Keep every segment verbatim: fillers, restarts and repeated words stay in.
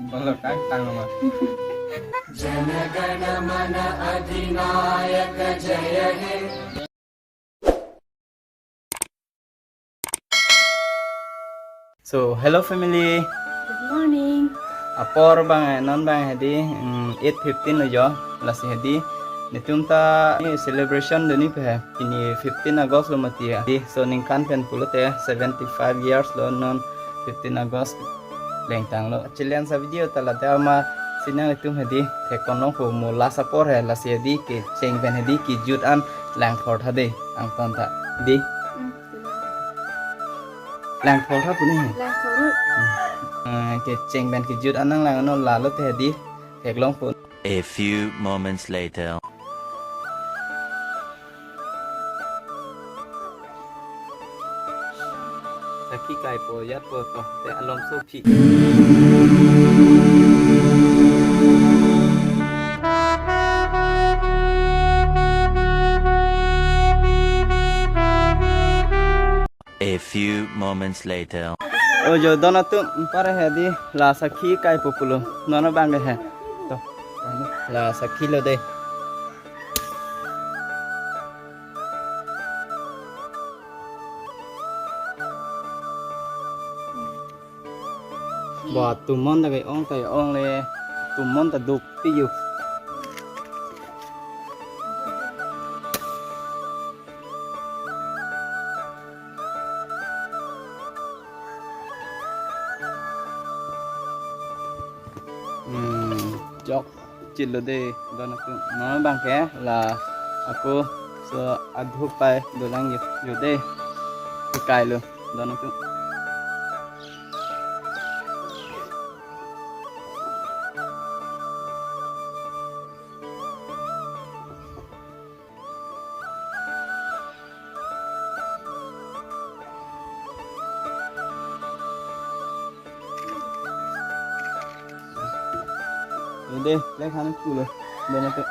Bolo kang tang ma. Jana gana mana adhinayaka jaya he. So, hello family. Good morning. Apor bang, eh, non bang hedi, mm, eight fifteen lo jo, lasi hedi. Netum ta, eh, celebration doni pe he. Pini fifteen August lo mati ya. Di, so ningkan pen pulote seventy-five years lo non fifteen August lengtang lo. Challenge a video ta lata ma sinang netum hedi. Thek konong po mo last apor he, lasi hedi kecheng pen hedi kejut an langthor tha de. Angton ta. Di. Hmm, langthor tha pu ni he. Langthor. Hmm. Eh, kecheng pen kejut an nanglang non lalo te hedi. Theklong po. A few moments later. Sakhi kaipo, jatpo to, te alom so phi. A few moments later. O jo, don atum, pare hedi, la sakhi kaipo pulo. Non abang ke he. To. La sakhi lo de. Ba, tumon ta ke-ong ta ke-ong le. Tumon ta duk ti yo. Hmm, jok chit lo de, don atum. Non abang ke la ako so adhuk pai dolang yo, yo de. Kai lo, don atum. Yo de, le khan kulo. Don atum.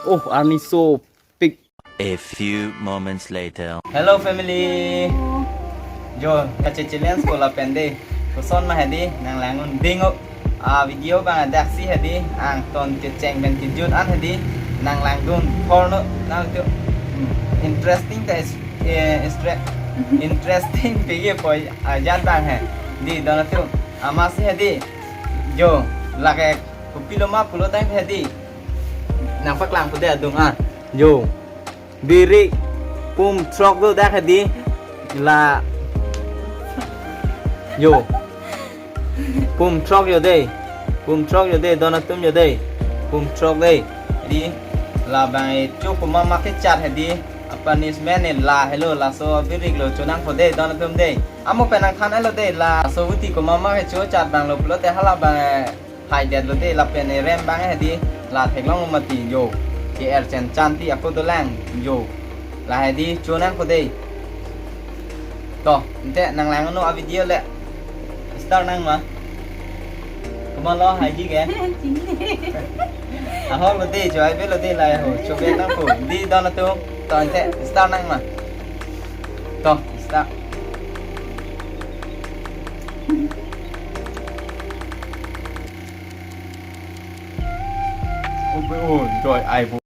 Oh, arni so pik. A few moments later. Hello family. Hello. Jo, kache challenge ko lapen de. Koson ma hedi, nanglang un ding o. A video bang adak si hedi, angton kecheng pen kejut an hedi, nanglang dun thor non, nangtum. Hmm. Interesting ta is, eh, istre-, interesting pegi poi ajat bang he. Di don atum. Amatsi hedi. Jo, lake kopilo ma pulo tang hedi. Nangpaklang pu de adung a. Jo. Birik pum throk do dak hedi la. Jo. Pum throk yo de. Pum throk yo de, don atum yo de. Pum throk de. Di labang e cho puma ma kechat hedi. A punishment ne la helo, laso birik lo chonangpo de, don atum de. Amo pen nangthan lo de, laso uti komat ma kecho chat bang lo pulote hala bang e. Hai det lo de lapen erem bang hedi la theklong mati jo. Ke er chen chan ti ako dolang jo. La hedi chonangpo de. To, ante nanglang non a video le. Start nang ma. Komat lo hai ji ke? Ahok lo de, choi be lo de la ho. Cho be nangpo. Di don atum. To ante start nang ma. To, start. Oi, oi, oi, joy, ai, bo.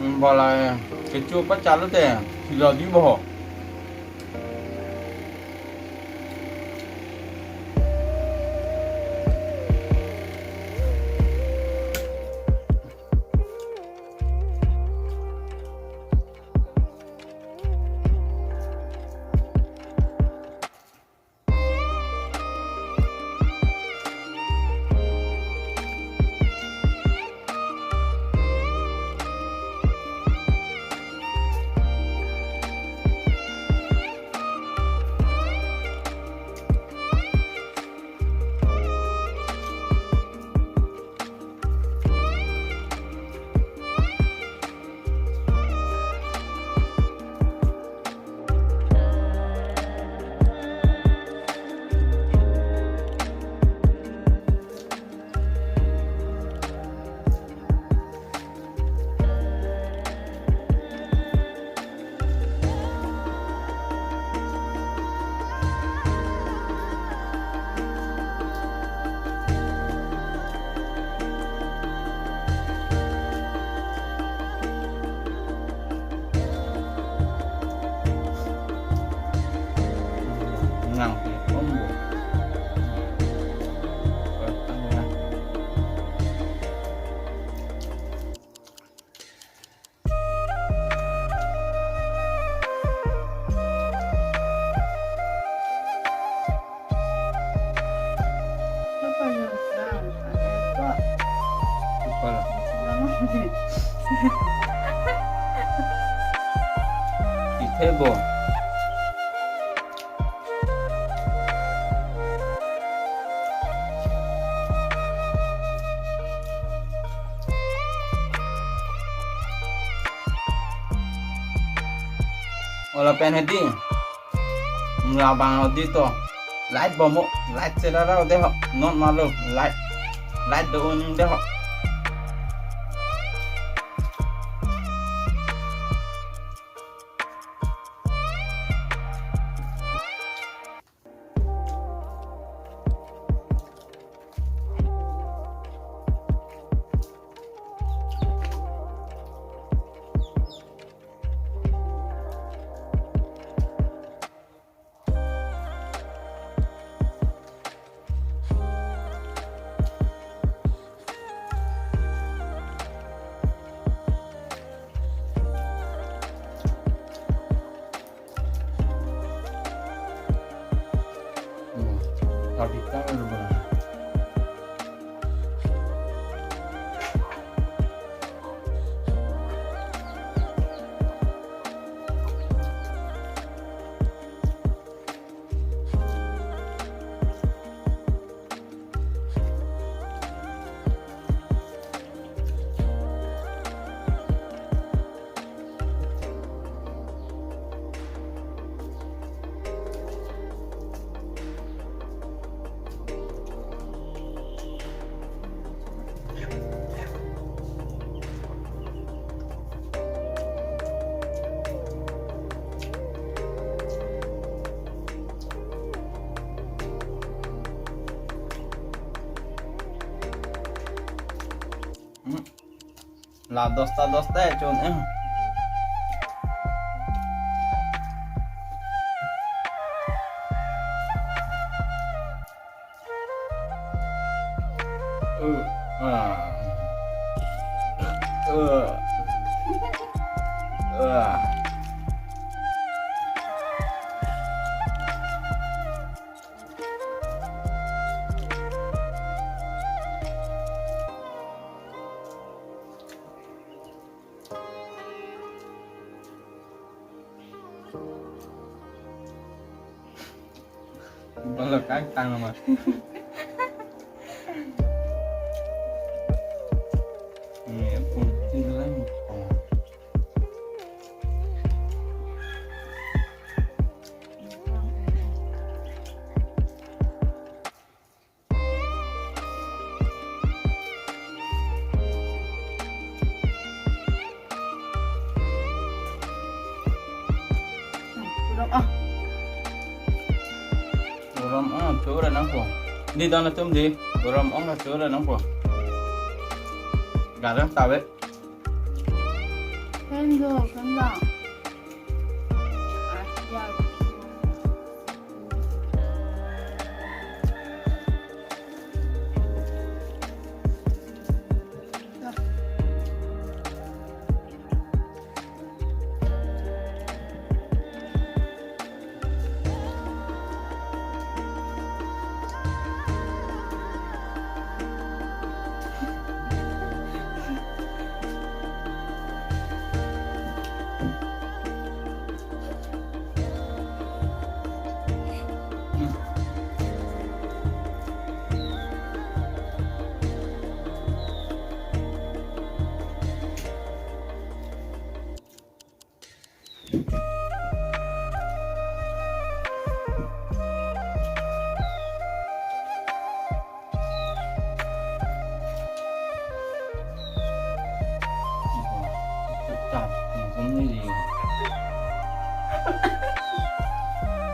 Hmm, balai kecho pachalo te, sila di boho. Ithe bo. Ola pen hedi. Labang hedi to. Light bombo. Light chelara de ho. Not malo. Light. Light do on de ho. Hmm, tadi kan ada barang. Hmm. La dosta dosta ya chun eh. Uh, ah. Uh. Uh. Bala kang tang nama. Ini pun tinggal. Kuram ah. Kuram ah, chura nangpo. Di dana tum di. Kuram ong na chura nangpo. Garang tawe. Kendo, kendo.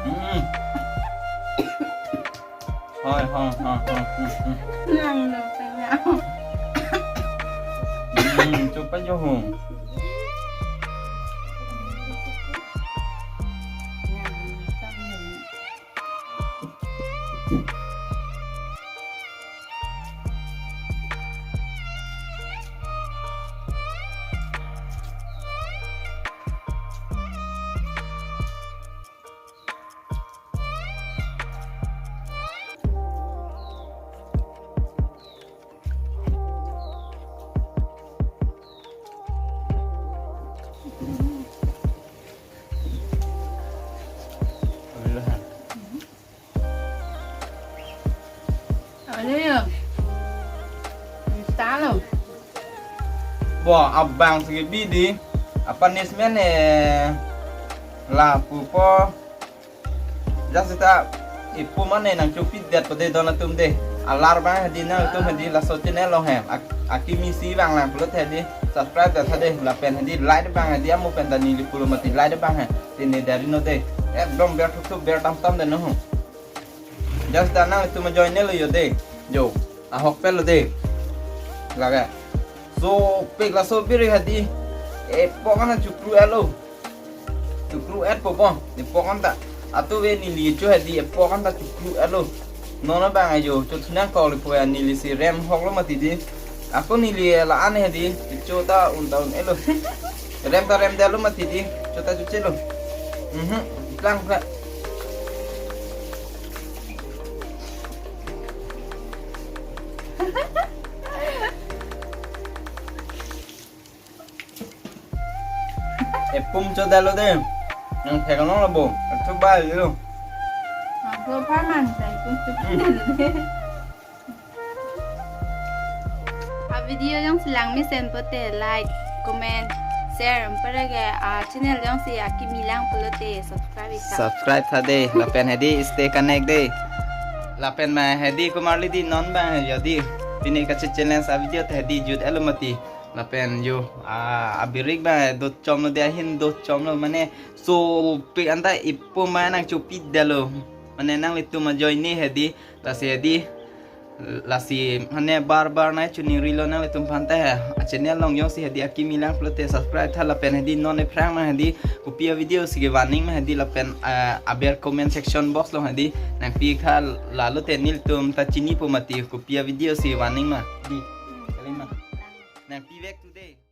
Hmm. Hoi, hoi, hoi, hoi. Hmm, hmm. Nang lo, kanya. Hmm, chupa jo ho. Ano yun? Talo. Bo, abang sige bidi. A punishment eh. La pupo. Just ta ipu mane nangchopidetpo de don atum de. Alar bang hedi nangtum hedi laso channel along he. Ak-, akimi si bang lang pulo hedi. Subscribe ta tha de lapen hedi like bang hedi amu pen ta neli pulo mati like bang he. Tini dari no de. Ekdom ber thuk thuk ber tam tam de no. Just ta nangtum join ne lo yo de. Jo. Ahok pelo de. Lage. Sopik laso biri hedi. Epok an chukru elo. Chukru et po po. Epok an ta. Atu ve neli cho hedi epok an ta chukru elo. Non abang ajo. Cho thunang kol po ya neli si rem hok lo mati di. Ako neli la an hedi. Cho ta un ta un elo. Rem ta rem de lo mati di. Cho ta cho che lo. Mhm. Plang plang. Epum cho dalo de. Nang thek long lo bo. Athu ba lo. Ang pro pa man sai kun tu. A video jongsi lang mesen pote like, comment, share, amparage a channel jongsi akimi lang pulote subscribe ita. Subscribe tha de, lapen hedi stay connect de. Lapen ma hedi kumar li di non bang yo di. Pini kachi challenge a video ta hedi jut elo mati. Lapen yo a abirik bang do chom lo de ahin do chom lo mane sopik an ta ipu ma nangchopidetlo. Mane nanglitum ma join ne hedi. Lasi hedi lasi mane bar bar nai chuningri lo nanglitum aphan ta he. A channel along jongsi hedi akimi lang pulote subscribe tha lapen hedi non ephrang ma hedi kopi a video si ke warning ma hedi lapen ah, aber comment section box along hedi nangpi tha lalo te nelitum ta chinipo mati kopi a video si warning ma. Di. Kali ma. Nangpi vek today.